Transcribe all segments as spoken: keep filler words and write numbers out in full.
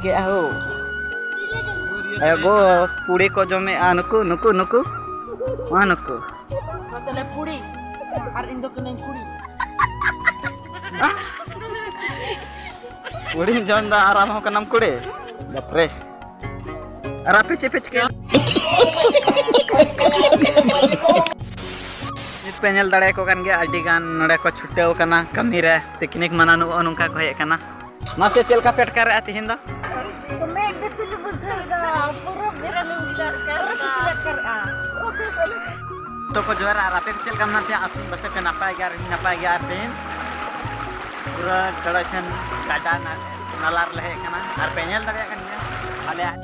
ᱠᱮᱜᱼᱟ ᱦᱳ᱾ ᱮ ᱜᱳ, ᱯᱩᱲᱤ ᱠᱚ ᱡᱚᱢᱮᱜᱼᱟ ᱱᱩᱠᱩ, ᱱᱩᱠᱩ, ᱱᱩᱠᱩ᱾ ᱢᱟ ᱱᱩᱠᱩ᱾ ᱱᱚᱛᱮ ᱞᱮ ᱯᱩᱲᱤ, ᱟᱨ ᱤᱧ ᱫᱚ ᱠᱟᱹᱱᱟᱹᱧ ᱠᱩᱲᱤ᱾ ᱯᱩᱲᱤᱢ ᱡᱚᱢ ᱫᱟ ᱟᱨ ᱟᱢ ᱦᱚᱸ ᱠᱟᱱᱟᱢ ᱠᱩᱲᱤ? ᱵᱟᱯᱨᱮ᱾ ᱟᱨ ᱟᱯᱮ ᱪᱮᱫ ᱯᱮ ᱪᱤᱠᱟᱹᱭᱟ? ᱱᱤᱛ ᱯᱮ ᱧᱮᱞ ᱫᱟᱲᱮᱭᱟᱠᱚ ᱠᱟᱱ ᱜᱮᱭᱟ, ᱟᱹᱰᱤ ᱜᱟᱱ ᱱᱚᱰᱮ ᱠᱚ ᱪᱷᱩᱴᱟᱹᱣ ᱠᱟᱱᱟ ᱠᱟᱹᱢᱤ ᱨᱮ᱾ ᱯᱤᱠᱱᱤᱠ ᱢᱟᱱᱟᱣ ᱱᱚᱜᱼᱚ ᱱᱚᱝᱠᱟ ᱠᱚ ᱦᱮᱡ ᱟᱠᱟᱱᱟ᱾ ᱢᱟᱥᱮ, ᱪᱮᱫ ᱞᱮᱠᱟ ᱯᱮ ᱟᱴᱠᱟᱨᱮᱜᱼᱟ ᱛᱤᱦᱤᱧ ᱫᱚ? ᱫᱚᱢᱮ ᱵᱮᱥ ᱞᱮ ᱵᱩᱡᱷᱟᱹᱣ ᱮᱫᱟ, ᱯᱩᱨᱟᱹ ᱵᱮᱥ ᱞᱮ ᱵᱩᱡᱷᱟᱹᱣ ᱮᱫᱟ, ᱯᱩᱨᱟᱹ ᱵᱮᱥ ᱞᱮ ᱟᱴᱠᱟᱨᱮᱜᱼᱟ᱾ ᱯᱩᱨᱟᱹ ᱵᱮᱥ ᱞᱮ ᱛᱚ ᱠᱚ ᱡᱚᱦᱟᱨᱟ, ᱟᱨ ᱟᱯᱮ ᱠᱚ ᱪᱮᱫ ᱞᱮᱠᱟ ᱢᱮᱱᱟᱜ ᱯᱮᱭᱟ? ᱟᱥᱤᱧ ᱯᱟᱥᱮ ᱯᱮ ᱱᱟᱯᱟᱭ ᱜᱮᱭᱟ, ᱟᱨ ᱤᱧ ᱱᱟᱯᱟᱭ ᱜᱮᱭᱟ᱾ ᱟᱨ ᱛᱮᱦᱮᱧ ᱯᱩᱨᱟᱹ ᱜᱟᱰᱟ ᱴᱷᱮᱱ, ᱜᱟᱰᱟ ᱱᱟ-, ᱱᱟᱞᱟ ᱨᱮᱞᱮ ᱦᱮᱡ ᱟᱠᱟᱱᱟ, ᱟᱨ ᱯᱮ ᱧᱮᱞ ᱫᱟᱲᱮᱭᱟᱜ ᱠᱟᱱ ᱜᱮᱭᱟ ᱟᱞᱮᱭᱟᱜ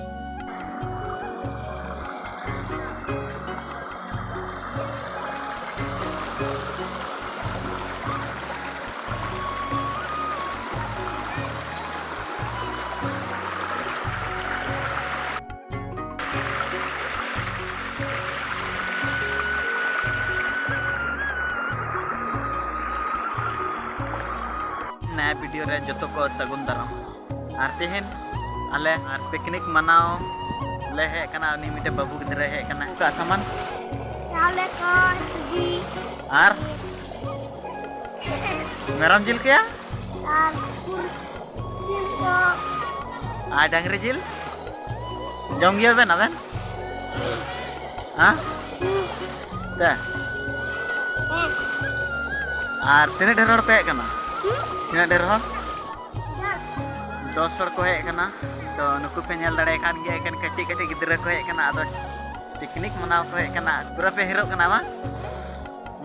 ᱱᱟᱭᱟ ᱵᱷᱤᱰᱤᱭᱳ ᱨᱮ ᱡᱚᱛᱚ ᱠᱚ ᱥᱟᱹᱜᱩᱱ ᱫᱟᱨᱟᱢ᱾ ᱟᱨ ᱛᱮᱦᱮᱧ ᱟᱞᱮ ᱟᱨ ᱯᱤᱠᱱᱤᱠ ᱢᱟᱱᱟᱣ ᱞᱮ ᱦᱮᱡ ᱟᱠᱟᱱᱟ᱾ ᱩᱱᱤ ᱢᱤᱫᱴᱮᱱ ᱵᱟᱹᱵᱩ ᱜᱤᱫᱽᱨᱟᱹᱭ ᱦᱮᱡ ᱟᱠᱟᱱᱟ᱾ ᱚᱠᱟ ᱥᱟᱢᱟᱱ? ᱪᱟᱣᱞᱮ ᱠᱚ, ᱥᱩᱡᱤ᱾ ᱟᱨ ᱢᱮᱨᱚᱢ ᱡᱤᱞ ᱠᱮᱭᱟ? ᱟᱨ ᱠᱩᱨ-, ᱡᱤᱞ ᱠᱚ᱾ ᱟᱨ ᱰᱟᱝᱨᱤ ᱡᱤᱞ? ᱡᱚᱢ ᱜᱮᱭᱟ ᱵᱮᱱ ᱟᱵᱮᱱ? ᱦᱮᱸ? ᱦᱩᱸ᱾ ᱛᱮ? ᱦᱮᱸ᱾ ᱟᱨ ᱛᱤᱱᱟᱹᱜ ᱰᱷᱮᱨ ᱦᱚᱲ ᱯᱮ ᱦᱮᱡ ᱟᱠᱟᱱᱟ? ᱦᱩᱸ᱾ ᱛᱤᱱᱟᱹᱜ ᱰᱷᱮᱨ ᱦᱚᱲ? ᱫᱚᱥ᱾ ᱫᱚᱥ ᱦᱚᱲ ᱠᱚ ᱦᱮᱡ ᱟᱠᱟᱱᱟ᱾ ᱛᱚ, ᱱᱩᱠᱩ ᱯᱮ ᱧᱮᱞ ᱫᱟᱲᱮᱭᱟᱜ ᱠᱟᱱ ᱜᱮᱭᱟ, ᱮᱠᱮᱱ ᱠᱟᱹᱴᱤᱡ ᱠᱟᱹᱴᱤᱡ ᱜᱤᱫᱽᱨᱟᱹ ᱠᱚ ᱦᱮᱡ ᱟᱠᱟᱱᱟ᱾ ᱟᱫᱚ ᱯᱤᱠᱱᱤᱠ ᱢᱟᱱᱟᱣ ᱠᱚ ᱦᱮᱡ ᱟᱠᱟᱱᱟ᱾ ᱯᱩᱨᱟᱹ ᱯᱮ ᱦᱤᱨᱚᱜ ᱠᱟᱱᱟ ᱵᱟᱝ?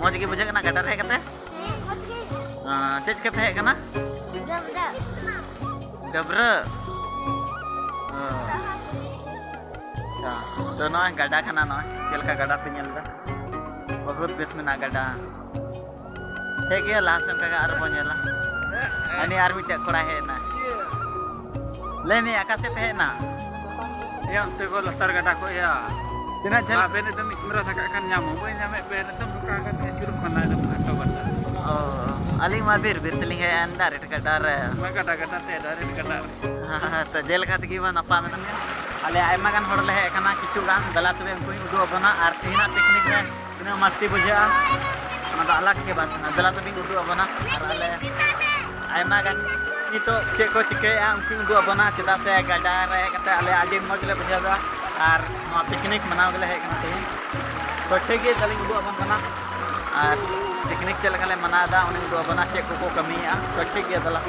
ᱢᱚᱡᱽ ᱜᱮ ᱵᱩᱡᱷᱟᱹᱜ ᱠᱟᱱᱟ ᱜᱟᱰᱟ ᱨᱮ ᱦᱮᱡ ᱠᱟᱛᱮ? ᱦᱮᱸ, ᱢᱚᱡᱽ ᱜᱮ᱾ ᱟᱸ, ᱪᱮᱫ ᱪᱤᱠᱟᱹ ᱯᱮ ᱦᱮᱡ ᱟᱠᱟᱱᱟ? ᱰᱟᱹᱵᱽᱨᱟᱹ᱾ ᱰᱟᱹᱵᱽᱨᱟᱹ? ᱚ᱾ ᱟᱪᱪᱷᱟ, ᱛᱚ ᱱᱚᱜᱼᱚᱭ ᱜᱟᱰᱟ ᱠᱟᱱᱟ, ᱱᱚᱜᱼᱚᱭ ᱪᱮᱫ ᱞᱮᱠᱟ ᱜᱟᱰᱟ ᱯᱮ ᱧᱮᱞ ᱮᱫᱟ, ᱵᱚᱦᱩᱛ ᱵᱮᱥ ᱢᱮᱱᱟᱜᱼᱟ ᱜᱟᱰᱟ᱾ ᱴᱷᱤᱠ ᱜᱮᱭᱟ, ᱞᱟᱦᱟ ᱥᱮᱫ ᱚᱱᱠᱟ ᱜᱮ ᱟᱨ ᱵᱚᱱ ᱧᱮᱞᱟ᱾ ᱦᱟᱹᱱᱤ ᱟᱨ ᱢᱤᱫᱴᱮᱡ ᱠᱚᱲᱟᱭ ᱦᱮᱡ ᱮᱱᱟ᱾ ᱞᱟᱹᱭ ᱢᱮ, ᱚᱠᱟ ᱥᱮᱫ ᱯᱮ ᱦᱮᱡ ᱮᱱᱟ? ᱮᱭᱟ, ᱚᱱᱛᱮ ᱠᱚ ᱞᱟᱛᱟᱨ ᱜᱟᱰᱟ ᱠᱚ, ᱮᱭᱟ᱾ ᱛᱤᱱᱟᱹᱜ ᱡᱷᱟᱹᱞ? ᱟᱵᱮᱱ ᱮᱠᱫᱚᱢ ᱢᱤᱫ ᱠᱮᱢᱮᱨᱟ ᱥᱟᱵ ᱠᱟᱜ ᱠᱷᱟᱱ ᱧᱟᱢ ᱦᱚᱸ ᱵᱟᱹᱧ ᱧᱟᱢᱮᱫ ᱵᱮᱱ, ᱮᱠᱫᱚᱢ ᱱᱚᱝᱠᱟ ᱠᱟᱛᱮ ᱟᱹᱪᱩᱨᱚᱜ ᱠᱟᱱᱟ, ᱮᱠᱫᱚᱢ ᱟᱴᱚ ᱠᱟᱛᱮ᱾ ᱚ᱾ ᱟᱹᱞᱤᱧ ᱢᱟ ᱵᱤᱨ ᱵᱤᱨ ᱛᱮᱞᱤᱧ ᱦᱮᱡ ᱮᱱ, ᱰᱟᱭᱨᱮᱠᱴ ᱜᱟᱰᱟ ᱨᱮ᱾ ᱢᱟ ᱜᱟᱰᱟ ᱜᱟᱰᱟ ᱛᱮ, ᱰᱟᱭᱨᱮᱠᱴ ᱜᱟᱰᱟ ᱨᱮ᱾ ᱛᱚ ᱡᱮᱞᱮᱠᱟ ᱛᱮᱜᱮ ᱢᱟ ᱱᱟᱯᱟᱭ ᱢᱮᱱᱟᱜ ᱞᱮᱭᱟ᱾ ᱟᱞᱮ ᱟᱭᱢᱟ ᱜᱟᱱ ᱦᱚᱲ ᱞᱮ ᱦᱮᱡ ᱟᱠᱟᱱᱟ, ᱠᱤᱪᱷᱩ ᱜᱟᱱ᱾ ᱫᱮᱞᱟ ᱛᱚᱵᱮ ᱩᱱᱠᱩᱧ ᱩᱫᱩᱜ ᱟᱵᱚᱱᱟ ᱟᱨ ᱛᱮᱦᱮᱧᱟᱜ ᱯᱤᱠᱱᱤᱠ ᱨᱮ ᱛᱤᱱᱟᱹᱜ ᱢᱟᱥᱛᱤ ᱵᱩᱡᱷᱟᱹᱜᱼᱟ, ᱚᱱᱟ ᱫᱚ ᱟᱞᱟᱜᱽ ᱜᱮ ᱵᱟᱛ ᱠᱟᱱᱟ᱾ ᱫᱮᱞᱟ ᱛᱚᱵᱮᱧ ᱩᱫᱩᱜ ᱟᱵᱚᱱᱟ ᱟᱨ ᱟᱞᱮ ᱟᱭᱢᱟ ᱜᱟᱱ ᱱᱤᱛᱚᱜ ᱪᱮᱫ ᱠᱚ ᱪᱤᱠᱟᱹᱭᱮᱫᱼᱟ ᱩᱱᱠᱩᱧ ᱩᱫᱩᱜ ᱟᱵᱚᱱᱟ, ᱪᱮᱫᱟᱜ ᱥᱮ ᱜᱟᱰᱟ ᱨᱮ ᱦᱮᱡ ᱠᱟᱛᱮ ᱟᱞᱮ ᱟᱹᱰᱤ ᱢᱚᱡᱽ ᱞᱮ ᱵᱩᱡᱷᱟᱹᱣ ᱮᱫᱟ ᱟᱨ ᱱᱚᱣᱟ ᱯᱤᱠᱱᱤᱠ ᱢᱟᱱᱟᱣ ᱜᱮᱞᱮ ᱦᱮᱡ ᱟᱠᱟᱱᱟ ᱛᱮᱦᱮᱧ᱾ ᱛᱚ ᱴᱷᱤᱠ ᱜᱮᱭᱟ, ᱛᱟᱦᱞᱮᱧ ᱩᱫᱩᱜ ᱟᱵᱚᱱ ᱠᱟᱱᱟ ᱟᱨ ᱯᱤᱠᱱᱤᱠ ᱪᱮᱫ ᱞᱮᱠᱟ ᱞᱮ ᱢᱟᱱᱟᱣ ᱮᱫᱟ ᱩᱱᱤᱧ ᱩᱫᱩᱜ ᱟᱵᱚᱱᱟ, ᱪᱮᱫ ᱠᱚᱠᱚ ᱠᱟᱹᱢᱤᱭᱮᱫᱼᱟ᱾ ᱛᱚ ᱴᱷᱤᱠ ᱜᱮᱭᱟ, ᱫᱮᱞᱟ᱾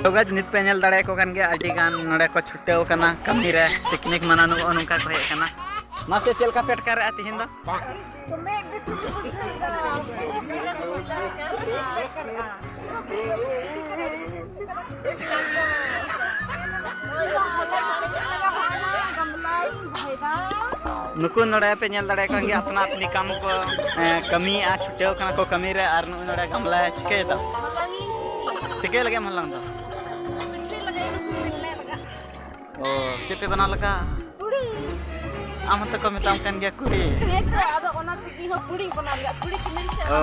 ᱛᱚ ᱜᱟᱭᱡ, ᱱᱤᱛ ᱯᱮ ᱧᱮᱞ ᱫᱟᱲᱮᱭᱟᱠᱚ ᱠᱟᱱ ᱜᱮᱭᱟ, ᱟᱹᱰᱤ ᱜᱟᱱ ᱱᱚᱰᱮ ᱠᱚ ᱪᱷᱩᱴᱟᱹᱣ ᱠᱟᱱᱟ ᱠᱟᱹᱢᱤ ᱨᱮ, ᱯᱤᱠᱱᱤᱠ ᱢᱟᱱᱟᱣ ᱱᱚᱜᱼᱚ ᱱᱚᱝᱠᱟ ᱠᱚ ᱦᱮᱡ ᱟᱠᱟᱱᱟ᱾ ᱢᱟᱥᱮ ᱪᱮᱫ ᱞᱮᱠᱟ ᱯᱮ ᱟᱴᱠᱟᱨᱮᱜᱼᱟ ᱛᱤᱦᱤᱧ ᱫᱚ? ᱫᱚᱢᱮ ᱵᱮᱥ ᱜᱮ ᱵᱩᱡᱷᱟᱹᱣ ᱮᱫᱟ᱾ ᱱᱩᱠᱩ ᱱᱚᱰᱮ ᱯᱮ ᱧᱮᱞ ᱫᱟᱲᱮᱭᱟᱜ ᱠᱟᱱ ᱜᱮᱭᱟ, ᱟᱯᱱᱟ ᱟᱯᱱᱤ ᱠᱟᱢ ᱠᱚ, ᱮᱸ, ᱠᱟᱹᱢᱤᱭᱮᱫᱼᱟ, ᱪᱷᱩᱴᱟᱹᱣ ᱠᱟᱱᱟ ᱠᱚ ᱠᱟᱹᱢᱤ ᱨᱮ, ᱟᱨ ᱱᱩᱭ ᱱᱚᱰᱮ ᱜᱟᱢᱞᱟᱭ ᱪᱤᱠᱟᱹᱭᱮᱫᱟ? ᱪᱤᱠᱟᱹᱭ ᱞᱟᱹᱜᱤᱫ ᱮᱢ ᱦᱚᱞᱟᱝ ᱫᱚ? ᱚ, ᱪᱮᱫ ᱯᱮ ᱵᱮᱱᱟᱣ ᱞᱮᱠᱟ? ᱠᱩᱲᱤ᱾ ᱟᱢ ᱦᱚᱸᱛᱚ ᱠᱚ ᱢᱮᱛᱟᱢ ᱠᱟᱱ ᱜᱮᱭᱟ ᱠᱩᱲᱤ᱾ ᱦᱮᱸ ᱛᱚ, ᱟᱫᱚ ᱚᱱᱟ ᱛᱮᱜᱮ ᱦᱚᱸ ᱠᱩᱲᱤᱧ ᱵᱮᱱᱟᱣ ᱞᱮᱫᱟ, ᱠᱩᱲᱤ ᱠᱚ ᱢᱮᱱ ᱠᱮᱫᱟ᱾ ᱚ᱾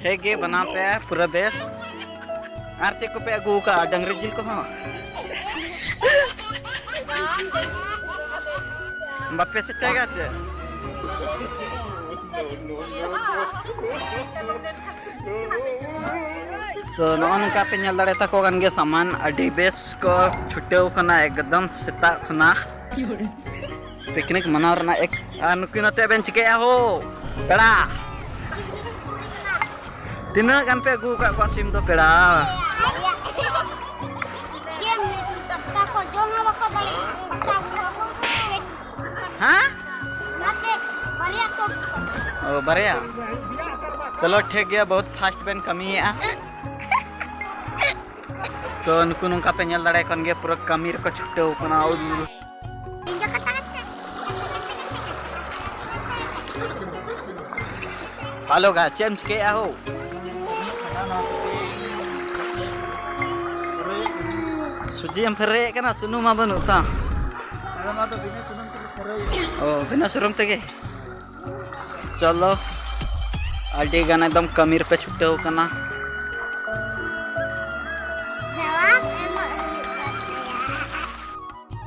ᱴᱷᱤᱠ ᱜᱮ, ᱵᱮᱱᱟᱣ ᱯᱮ ᱯᱩᱨᱟᱹ ᱵᱮᱥ᱾ ᱟᱨ ᱪᱮᱫ ᱠᱚᱯᱮ ᱟᱹᱜᱩ ᱟᱠᱟᱫᱼᱟ? ᱰᱟᱹᱝᱨᱤ ᱡᱤᱞ ᱠᱚᱦᱚᱸ? ᱵᱟᱯᱮ ᱥᱮᱴᱮᱜᱟ ᱪᱮ? ᱛᱚ ᱱᱚᱜᱼᱚ ᱱᱚᱝᱠᱟ ᱯᱮ ᱧᱮᱞ ᱫᱟᱲᱮ ᱛᱟᱠᱚ ᱠᱟᱱ ᱜᱮᱭᱟ, ᱥᱟᱢᱟᱱ ᱟᱹᱰᱤ ᱵᱮᱥ ᱠᱚ ᱪᱷᱩᱴᱟᱹᱣ ᱠᱟᱱᱟ ᱮᱠᱫᱚᱢ ᱥᱮᱛᱟᱜ ᱠᱷᱚᱱᱟᱜ᱾ ᱯᱤᱠᱱᱤᱠ ᱢᱟᱱᱟᱣ ᱨᱮᱱᱟᱜ ᱮᱠ-, ᱟᱨ ᱱᱩᱠᱤᱱ ᱟᱛᱮ ᱵᱮᱱ ᱪᱤᱠᱟᱹᱭᱟ ᱦᱳ? ᱯᱮᱲᱟ᱾ ᱛᱤᱱᱟᱹᱜ ᱜᱟᱱ ᱯᱮ ᱟᱹᱜᱩ ᱟᱠᱟᱫ ᱠᱚᱣᱟ ᱥᱤᱢ ᱫᱚ ᱯᱮᱲᱟ? ᱪᱮᱫ ᱮᱢ ᱞᱟᱹᱭ ᱠᱮᱫᱟ? ᱯᱟᱛᱟ ᱠᱚ ᱡᱚᱢ ᱦᱚᱸ ᱵᱟᱠᱚ ᱫᱟᱲᱮᱭᱟᱜᱼᱟ᱾ ᱯᱟᱛᱟ ᱠᱚ ᱦᱮᱸ? ᱚᱱᱟᱛᱮ ᱵᱟᱨᱭᱟ ᱠᱚ ᱟᱹᱜᱩ ᱠᱟᱫᱟ᱾ ᱚ, ᱵᱟᱨᱭᱟ? ᱪᱚᱞᱚ ᱴᱷᱤᱠ ᱜᱮᱭᱟ, ᱵᱚᱦᱩᱛ ᱯᱷᱟᱥᱴ ᱵᱮᱱ ᱠᱟᱹᱢᱤᱭᱮᱫᱼᱟ᱾ ᱛᱚ ᱱᱩᱠᱩ ᱱᱚᱝᱠᱟ ᱯᱮ ᱧᱮᱞ ᱫᱟᱲᱮᱭᱟᱠᱚ ᱠᱟᱱ ᱜᱮᱭᱟ, ᱯᱩᱨᱟᱹ ᱠᱟᱹᱢᱤ ᱨᱮᱠᱚ ᱪᱷᱩᱴᱟᱹᱣ ᱠᱟᱱᱟ᱾ ᱦᱮᱞᱳ ᱜᱟ, ᱪᱮᱫ ᱮᱢ ᱪᱤᱠᱟᱹᱭᱮᱫᱼᱟ ᱦᱳ? ᱥᱩᱡᱤ ᱮᱢ ᱯᱷᱮᱨᱮᱭᱮᱫ ᱠᱟᱱᱟ, ᱥᱩᱱᱩᱢ ᱢᱟ ᱵᱟᱹᱱᱩᱜ ᱛᱟᱢ᱾ ᱚ, ᱵᱤᱱᱟᱹ ᱥᱩᱱᱩᱢ ᱛᱮᱜᱮ᱾ ᱪᱚᱞᱚ᱾ ᱟᱹᱰᱤ ᱜᱟᱱ ᱮᱠᱫᱚᱢ ᱠᱟᱹᱢᱤ ᱨᱮᱯᱮ ᱪᱷᱩᱴᱟᱹᱣ ᱠᱟᱱᱟ᱾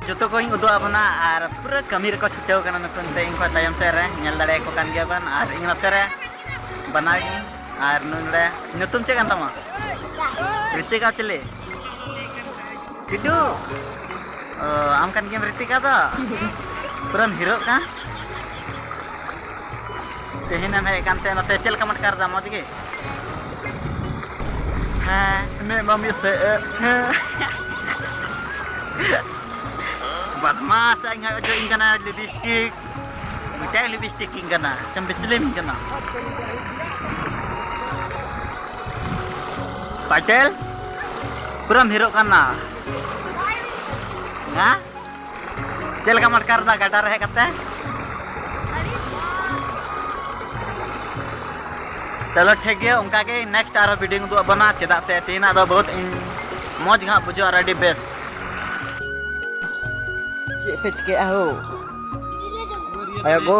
ᱡᱚᱛᱚ ᱠᱚᱧ ᱩᱫᱩᱜ ᱟᱵᱚᱱᱟ ᱟᱨ ᱯᱩᱨᱟᱹ ᱠᱟᱹᱢᱤ ᱨᱮᱠᱚ ᱪᱷᱩᱴᱟᱹᱣ ᱠᱟᱱᱟ ᱱᱩᱠᱩ᱾ ᱱᱚᱛᱮ ᱤᱧ ᱠᱷᱚᱱ ᱛᱟᱭᱚᱢ ᱥᱮᱫ ᱨᱮ ᱧᱮᱞ ᱫᱟᱲᱮᱭᱟᱠᱚ ᱠᱟᱱ ᱜᱮᱭᱟ ᱵᱚᱱ᱾ ᱟᱨ ᱤᱧ ᱱᱚᱛᱮ ᱨᱮ ᱵᱟᱱᱟᱣ ᱜᱤᱧ᱾ ᱟᱨ ᱱᱩᱭ ᱱᱚᱰᱮ, ᱧᱩᱛᱩᱢ ᱪᱮᱫ ᱠᱟᱱ ᱛᱟᱢᱟ? ᱨᱤᱛᱤᱠᱟ ᱪᱤᱞᱤ? ᱴᱤᱴᱩ? ᱚ, ᱟᱢ ᱠᱟᱱ ᱜᱮᱭᱟᱢ ᱨᱤᱛᱤᱠᱟ ᱫᱚ? ᱯᱩᱨᱟᱹᱢ ᱦᱤᱨᱳᱜ ᱠᱟᱱ᱾ ᱛᱮᱦᱮᱧ ᱮᱢ ᱦᱮᱡ ᱠᱟᱱ ᱛᱮ ᱱᱚᱛᱮ ᱪᱮᱫ ᱞᱮᱠᱟᱢ ᱟᱴᱠᱟᱨ ᱮᱫᱟ, ᱢᱚᱡᱽ ᱜᱮ? ᱦᱮᱸ, ᱢᱮᱫ ᱢᱟᱢ ᱮᱥᱮᱫ ᱮᱫ᱾ ᱦᱮᱸ᱾ ᱵᱟᱫᱢᱟᱥ, ᱤᱧ ᱦᱚᱸ ᱚᱡᱚᱜ ᱤᱧ ᱠᱟᱱᱟ ᱞᱤᱯᱤᱥᱴᱤᱠ᱾ ᱢᱤᱫᱴᱟᱝ ᱞᱤᱯᱤᱥᱴᱤᱠ ᱤᱧ ᱠᱟᱱᱟ, ᱥᱮᱢ ᱵᱤᱥᱞᱤᱢ ᱤᱧ ᱠᱟᱱᱟ? ᱯᱟᱴᱮᱞ, ᱯᱩᱨᱟᱹᱢ ᱦᱤᱨᱳᱜ ᱠᱟᱱᱟ᱾ ᱦᱮᱸ? ᱪᱮᱫ ᱞᱮᱠᱟᱢ ᱟᱴᱠᱟᱨ ᱮᱫᱟ ᱜᱟᱰᱟ ᱨᱮ ᱦᱮᱡ ᱠᱟᱛᱮ? ᱪᱚᱞᱚ ᱴᱷᱤᱠ ᱜᱮᱭᱟ, ᱚᱱᱠᱟ ᱜᱮ next ᱟᱨᱦᱚᱸ video ᱩᱫᱩᱜ ᱟᱵᱚᱱᱟ, ᱪᱮᱫᱟᱜ ᱥᱮ ᱛᱮᱦᱮᱧᱟᱜ ᱫᱚ ᱵᱚᱦᱩᱛ ᱤᱧ ᱢᱚᱡᱽ ᱜᱮ ᱦᱟᱸᱜ ᱵᱩᱡᱷᱟᱹᱜᱼᱟ ᱟᱨ ᱟᱹᱰᱤ ᱵᱮᱥ᱾ ᱪᱮᱫ ᱯᱮ ᱪᱤᱠᱟᱹᱭᱟ ᱦᱳ? ᱟᱭᱳ ᱜᱚ,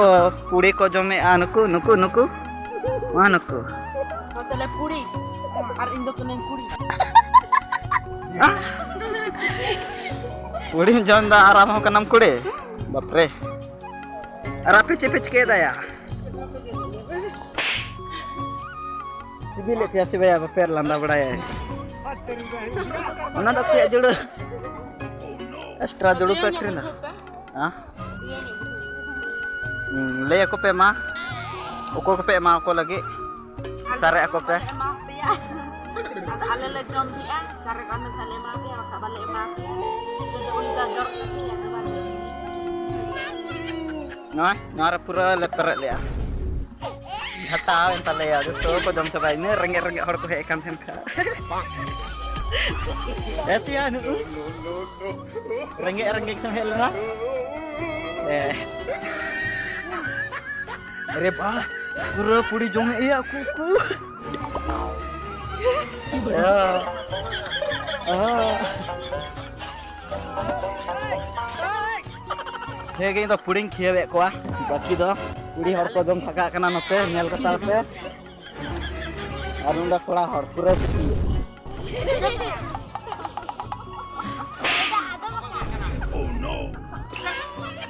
ᱯᱩᱲᱤ ᱠᱚ ᱡᱚᱢᱮᱜᱼᱟ ᱱᱩᱠᱩ, ᱱᱩᱠᱩ, ᱱᱩᱠᱩ᱾ ᱢᱟ ᱱᱩᱠᱩ᱾ ᱛᱟᱦᱞᱮ ᱯᱩᱲᱤ, ᱟᱨ ᱤᱧ ᱫᱚ ᱠᱟᱹᱱᱟᱹᱧ ᱠᱩᱲᱤ᱾ ᱯᱩᱲᱤᱢ ᱡᱚᱢ ᱫᱟ ᱟᱨ ᱟᱢ ᱦᱚᱸ ᱠᱟᱱᱟᱢ ᱠᱩᱲᱤ? ᱵᱟᱯᱨᱮ᱾ ᱟᱨ ᱟᱯᱮ ᱪᱮᱫ ᱯᱮ ᱪᱤᱠᱟᱹᱭᱮᱫᱟ ᱭᱟ? ᱥᱤᱵᱤᱞᱮᱫ ᱯᱮᱭᱟ ᱥᱮ ᱵᱟᱭᱟ? ᱵᱟᱯᱮ ᱞᱟᱸᱫᱟ ᱵᱟᱲᱟᱭᱟ᱾ ᱚᱱᱟ ᱫᱚ ᱟᱯᱮᱭᱟᱜ ᱡᱩᱲᱟᱹ᱾ extra ᱡᱩᱲᱟᱹ ᱯᱮ ᱟᱹᱠᱷᱨᱤᱧ ᱫᱟ? ᱦᱮᱸ? ᱦᱩᱸ, ᱞᱟᱹᱭ ᱟᱠᱚ ᱯᱮ ᱢᱟ, ᱚᱠᱚᱭ ᱠᱚᱯᱮ ᱮᱢᱟ ᱠᱚ ᱞᱟᱹᱜᱤᱫ? ᱥᱟᱨᱮᱡ ᱟᱠᱚ ᱯᱮ᱾ ᱮᱢᱟ ᱯᱮᱭᱟ᱾ ᱟᱫᱚ ᱟᱞᱮ ᱞᱮ ᱡᱚᱢ ᱵᱤᱜᱼᱟ, ᱥᱟᱨᱮᱡ ᱠᱟᱜ ᱢᱮ ᱠᱷᱟᱱ ᱞᱮ ᱮᱢᱟ ᱯᱮᱭᱟ, ᱵᱟᱠᱷᱟᱡ ᱵᱟᱞᱮ ᱮᱢᱟ ᱯᱮᱭᱟ᱾ ᱟᱯᱮ ᱫᱚ ᱩᱞᱴᱟ ᱡᱚᱨ ᱠᱟᱛᱮ ᱟᱫᱚ ᱵᱟᱞᱮ ᱮᱢᱟ᱾ ᱱᱚᱜᱼᱚᱭ, ᱱᱚᱣᱟ ᱨᱮ ᱯᱩᱨᱟᱹ ᱞᱮ ᱯᱮᱨᱮᱡ ᱞᱮᱜᱼᱟ᱾ ᱡᱷᱟᱴᱟᱣᱮᱱ ᱛᱟᱞᱮᱭᱟ, ᱡᱚᱛᱚ ᱠᱚ ᱡᱚᱢ ᱪᱟᱵᱟᱭᱟ᱾ ᱤᱱᱟᱹ ᱨᱮᱸᱜᱮᱡ ᱨᱮᱸᱜᱮᱡ ᱦᱚᱲ ᱠᱚ ᱦᱮᱡ ᱟᱠᱟᱱ ᱛᱟᱦᱮᱱ ᱠᱷᱟᱱ᱾ ᱦᱮᱸ ᱥᱮᱭᱟ, ᱱᱩᱜᱼᱩ᱾ ᱨᱮᱸᱜᱮᱡ ᱨᱮᱸᱜᱮᱡ ᱥᱮᱢ ᱦᱮᱡ ᱞᱮᱱᱟ? ᱮ᱾ ᱟᱨᱮ ᱵᱟ, ᱯᱩᱨᱟᱹ ᱯᱩᱲᱤ ᱡᱚᱢᱮᱫ ᱮᱭᱟ ᱩᱠᱩ, ᱩᱠᱩ᱾ ᱮ᱾ ᱮ᱾ ᱴᱷᱤᱠ ᱜᱮ, ᱤᱧ ᱫᱚ ᱯᱩᱲᱤᱧ ᱠᱷᱤᱭᱟᱹᱣᱮᱫ ᱠᱚᱣᱟ᱾ ᱵᱟᱹᱠᱤ ᱫᱚ ᱠᱩᱲᱤ ᱦᱚᱲ ᱠᱚ ᱡᱚᱢ ᱛᱷᱟᱠᱟᱜ ᱠᱟᱱᱟ ᱱᱚᱛᱮ, ᱧᱮᱞ ᱠᱟᱛᱟ ᱯᱮ᱾ ᱟᱨ ᱱᱚᱰᱮ ᱠᱚᱲᱟ ᱦᱚᱲ ᱯᱩᱨᱟᱹ ᱠᱩᱴᱤ᱾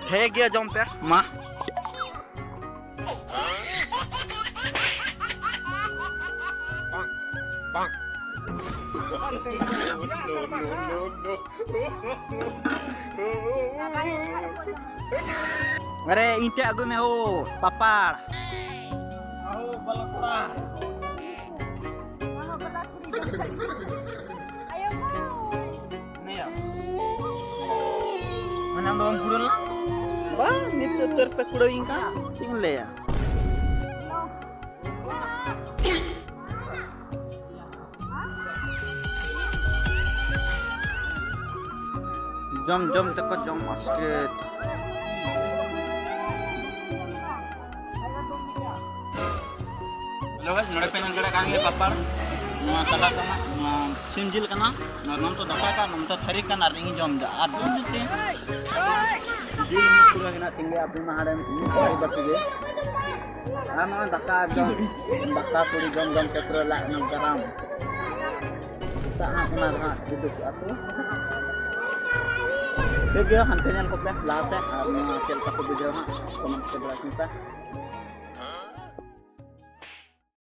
ᱴᱷᱤᱠ ᱜᱮᱭᱟ, ᱡᱚᱢ ᱯᱮ ᱢᱟ᱾ ᱟᱨᱮ, ᱤᱧ ᱴᱷᱮᱱ ᱟᱹᱜᱩᱭ ᱢᱮ ᱦᱳ, ᱯᱟᱯᱟᱲ᱾ ᱢᱟᱱᱮ ᱟᱢ ᱫᱚ ᱵᱟᱢ ᱠᱩᱲᱟᱹᱣ ᱞᱮᱱᱟ? ᱵᱟᱝ, ᱱᱤᱛ ᱫᱚ ᱩᱛᱟᱹᱨ ᱯᱮ ᱠᱩᱲᱟᱹᱣᱤᱧ ᱠᱟᱱᱟ, ᱪᱮᱫ ᱤᱧ ᱞᱟᱹᱭᱟ? ᱡᱚᱢ ᱡᱚᱢ ᱛᱮᱠᱚ ᱡᱚᱢ ᱟᱥᱠᱮᱛ᱾ ᱦᱮᱞᱳ ᱜᱟᱭᱥ, ᱱᱚᱰᱮ ᱯᱮ ᱧᱮᱞ ᱫᱟᱲᱮᱭᱟᱜ ᱠᱟᱱ ᱜᱮᱭᱟ ᱯᱟᱯᱟᱲ, ᱱᱚᱣᱟ ᱥᱟᱞᱟᱰ ᱠᱟᱱᱟ, ᱱᱚᱣᱟ ᱥᱤᱢ ᱡᱤᱞ ᱠᱟᱱᱟ, ᱱᱚᱣᱟ ᱱᱚᱱᱛᱮ ᱫᱟᱠᱟ ᱠᱟᱱᱟ, ᱱᱚᱱᱛᱮ ᱛᱷᱟᱹᱨᱤ ᱠᱟᱱᱟ ᱟᱨ ᱤᱧ ᱡᱚᱢ ᱮᱫᱟ᱾ ᱟᱨ ᱡᱚᱢ ᱡᱚᱢ ᱛᱮ ᱡᱤᱞ ᱢᱤᱫ ᱯᱩᱨᱟᱹ ᱦᱮᱱᱟᱜ ᱛᱤᱧ ᱜᱮᱭᱟ, ᱟᱯᱮ ᱢᱟ ᱦᱟᱸᱰᱮ ᱢᱤᱫ ᱯᱩᱨᱟᱹ ᱵᱟᱹᱠᱤ ᱜᱮ᱾ ᱟᱨ ᱱᱚᱜᱼᱚᱭ ᱫᱟᱠᱟ ᱡᱚᱢ, ᱫᱟᱠᱟ ᱠᱩᱲᱤ ᱡᱚᱢ ᱡᱚᱢ ᱛᱮ ᱯᱩᱨᱟᱹ ᱞᱟᱡ ᱨᱮᱱᱟᱜ ᱜᱟᱨᱟᱢ᱾ ᱥᱮᱛᱟᱜ ᱦᱟᱸᱜ ᱚᱱᱟ ᱫᱚ ᱦᱟᱸᱜ ᱠᱤᱫᱩᱵ ᱠᱚᱜᱼᱟ ᱠᱚ᱾ ᱴᱷᱤᱠ ᱜᱮᱭᱟ, ᱦᱟᱱᱛᱮ ᱧᱮᱞ ᱠᱚᱯᱮ ᱞᱟᱦᱟᱛᱮ, ᱟᱨ ᱱᱚᱣᱟ ᱪᱮᱫ ᱞᱮᱠᱟ ᱯᱮ ᱵᱩᱡᱷᱟᱹᱣᱟ ᱦᱟᱸᱜ, ᱠᱚᱢᱮᱱᱴ ᱛᱮ ᱵᱟᱲᱟᱭ ᱦᱚᱪᱚᱧ ᱯᱮ᱾